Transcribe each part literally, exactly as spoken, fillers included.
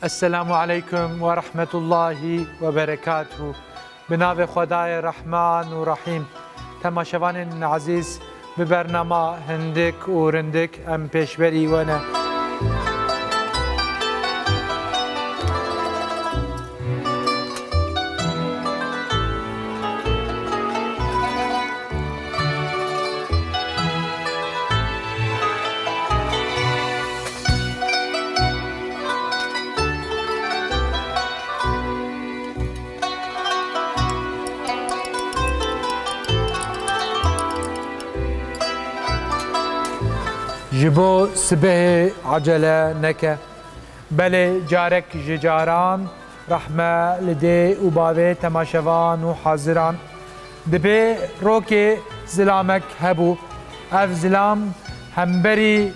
Esselamu aleykum ve rahmetullahi ve berekatuhu. Bi navê Xwedayê Rehman û Rehîm. Temaşevanên ezîz, bi bernama hindik û rindik em pêşberî we ne. Ji bo sibehê acele neke. Belê carek ji caran rehme li dê û bavê temaşevan û haziran. Dibê rokê zilamek hebû. Ev zilam hemberî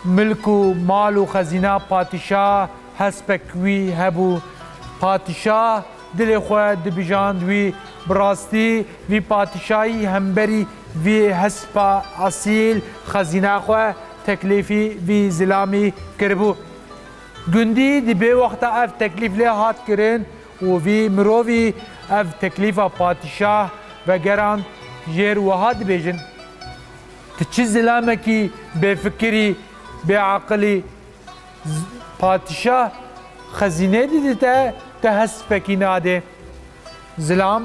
milk û mal û xezîna padîşah hespek wî hebû. Padîşah dilê xwe dibijand wî. Bi rastî vî padîşahî hemberî vî hespa esîl xezîna xwe teklîfî vî zilamî kiribû. Gundî dibê wexta ev teklîf lê hat kirin û vî mirovî ev teklîfa padîşah vegerand, jêr wiha dibêjin: Tu çi zilamekî bêfikirî, bêaqilî! Z-, padîşah xezînê didite, te hespekî nadê. Zilam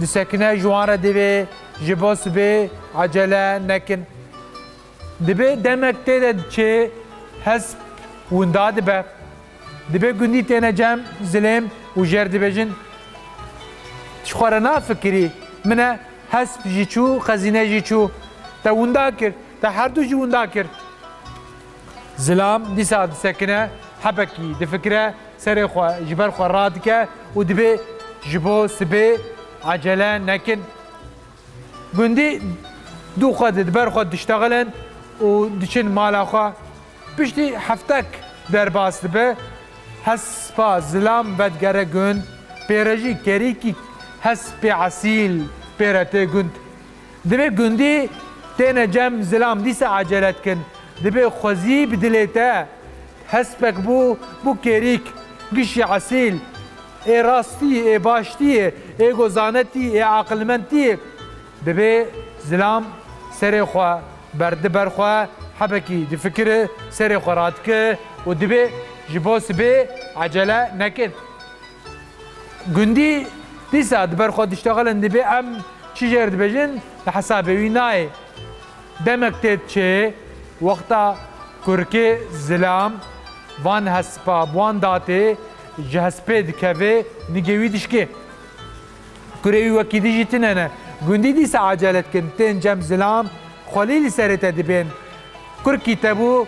disekine, ji wan re dibê: Ji bo sibê acele nekin. Dibê demek tê de diçê, hesp winda dibe. Dibê gundî têne cem zilêm û jêr dibêjin: Ji xwe re nafikirî, min e, hesp jî çû, xezîne jî çû. Te winda kir, te herdu jî winda kir. Zilam dîsa disekine, hebekî difikire, serê xwe ji ber xwe radike û dibê: Ji bo sibê acele nekin. Gundî dû xwe di ber xwe diştexilin û diçin mala xwe. Piştî heftek derbas dibe, hespa zilam vedigere gund, pê re jî kerîkî hespê esîl pê re tê gund. Dibê gundî têne cem zilam dîsa acele dikin. Dibê xwezî bi dilê te hespek bû, bû kêrîk, gişî esîl, ê rastî, ê baştî, ê gozanetî, ê aqilmendî. Dibê zilam serê xwe berdi ber xwe, hebekî difikire, serê xwe radike û dibê: Ji bo sibê acele nekin. Gundî dîsa di ber xwe diştexilin, dibê em çi jêr dibêjin, li hesabê wî nayê. Demek tê diçê, wexta kurkê zilam van hespa bi wan datê, ji hespê dikeve, nigê wî dişkê. Kurê wî wekî dî jî tune ne. Gundî dîsa acele dikin, tên cem zilam, xwelî li serê te dibên. Kurkî te bû,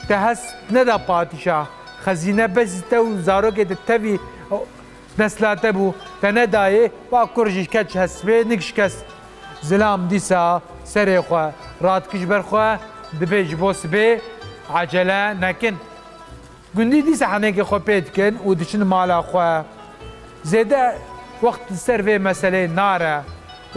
te hesp neda padîşah. Xezîne bes te û zarokê te tevî nesla te bû, te nedayê, va kur jî ket ji hespê, nik ji kes. Zilam dîsa serê xwe radike ji ber xwe, dibê: Ji bo sibê acele nekin. Gundî dîsa henekê xwe pê dikin û diçin mala xwe. Zêde wext li ser vê meselê nare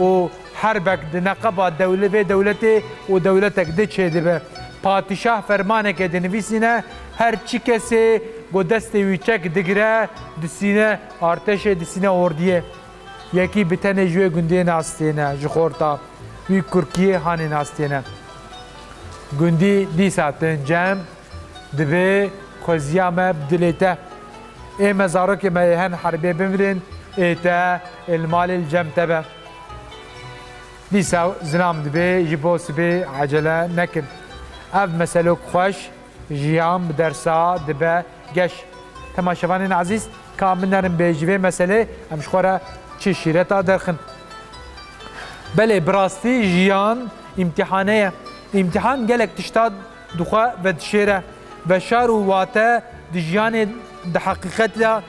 û herbek di neqeba dewle-, vê dewletê û dewletek di çêdibe. Padîşah fermaneke dinivîsîne, her çi kesê ku destê wî çek digire, disîne artêşê, disîne ordiyê. Yekî bi tenê ji wê gundiyê nas têne, ji xorta wî kurkiyê hanê nas têne. Gundî dîsa tên cem, dibê: Xweziya me bi dilê te. Ê me zarokê me yê hen herbê bimirin, ê te ê li malê li cem te be. Dîsa zilam dibê: Ji bo sibê acele nekin. Ev meselok xweş, jiyan bi dersa dibe geş. Temaşevanên ezîz, ka min nerin bê ji vê meselê, em ji xwe re çi şîreta derxin. Belê, bi rastî jiyan îmtîhane ye. Îmtîhan gelek tişta dixwe vedişêre. Veşar û wate di jiyanê di heqîqet de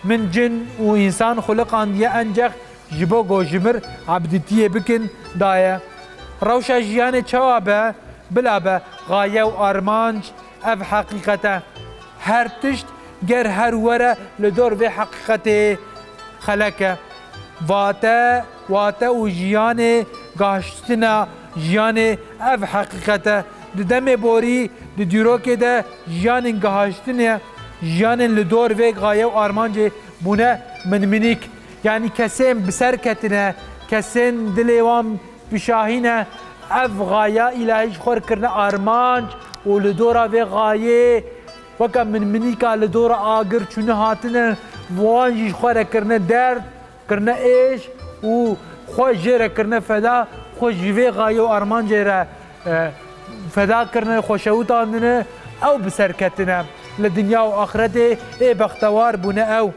min cin û însan xuliqandiye, encex ji bo ku ji mir ebdîtiyê bikin daye. Rewşa jiyanê çawa be, bila be, xaye û armanc ev heqîqet e. Her tişt ger her were li dor vê heqîqetê xelek e. Vate, wate û jiyanê, gahaştina jiyanê ev heqîqet e. Di demê borî, di dîrokê de jiyanên gahaştinê Jiyanên li dor vê gaye û armancê bûne minminîk. Yanî kesên bi ser ketine, kesên dilê wan bi şahî ne. Ev gaya îlahî ji xwe re kirine armanc û li dora vê gayê weke minminîka li dora agir çûne hatine, wan jî ji xwe re kirine derd, kirine êş û xwe jê re kirine feda, xwe ji vê gayê û armancê re, e, feda kirine, xwe şewitandine, ew bi ser ketine. Li dinya û axretê ê bextewar bûne ew.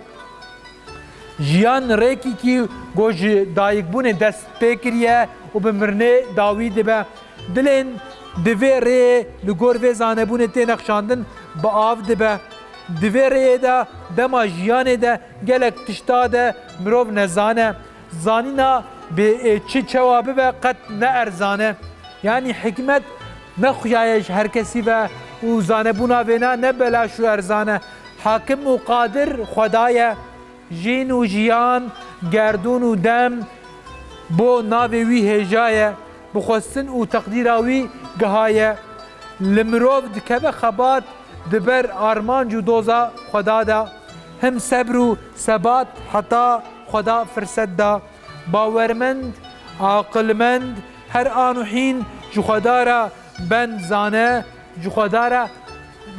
Jiyan rêkîkî ku ji dayikbûnê dest pê kiriye û bi mirinê dawî dibe. Dilên di vê rêyê li gor vê zanebûnê tê nexşandin, bi av dibe. Di vê rêyê de dema jiyanê de gelek tişta de mirov nezane. Zanîna bê ê çi çawa bibe qet ne erzan e. Yanî hikmet ne xuyaye ji her kesî ve û zanebûna vêna ne belaş û erzan e. Hakim û qadir Xweda ye. Jîn û jiyan, gerdûn û dem bo navê wî hêja ye. Bi xwestin û teqdîra wî gihaye. Li mirov dikeve xebat di ber armanc û doza Xweda de. Him sebr û sebat heta Xweda firset da. Bawermend, aqilmend, her an û hîn ji Xweda re bend zane, ji Xweda re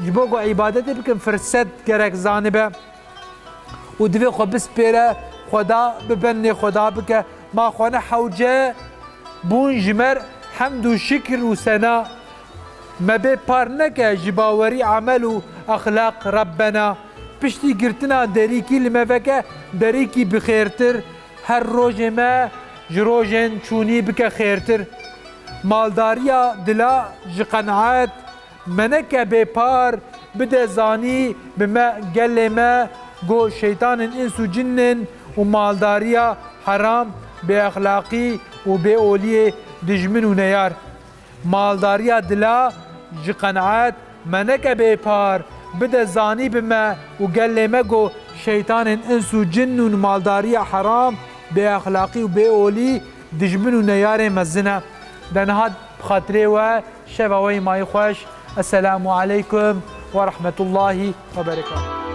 ji bo ku îbadetê bikin firset gerek zanibe. Û divê xwe bispêre Xweda, bi benê Xweda bike. Ma xwe ne hewce bûn ji me re hemd û şikir û sena. Me bê par neke ji bawerî, emel û exlaq Rebbena. Piştî girtina derîkî li me veke derîkî bi xêrtir. Her rojê me ji rojên çûnî bike xêrtir. Maldariya dila ji qenaet me neke bêpar, bide zanî bi me gelê me, go şeytanên ins û cinnên û maldariya heram, bêexlaqî û bêoliyê dijmin û neyar. Maldariya dila ji qenaet me neke bêpar, bide zanî bi me û gelê me go şeytanên ins û cin û maldariya heram, bêexlaqî û bêolî dijmin û neyarê mezin e. De niha bi xatirê we, şeva we yî mayî xweş. Esselamu aleykum ve rahmetullahi ve berekatuhu.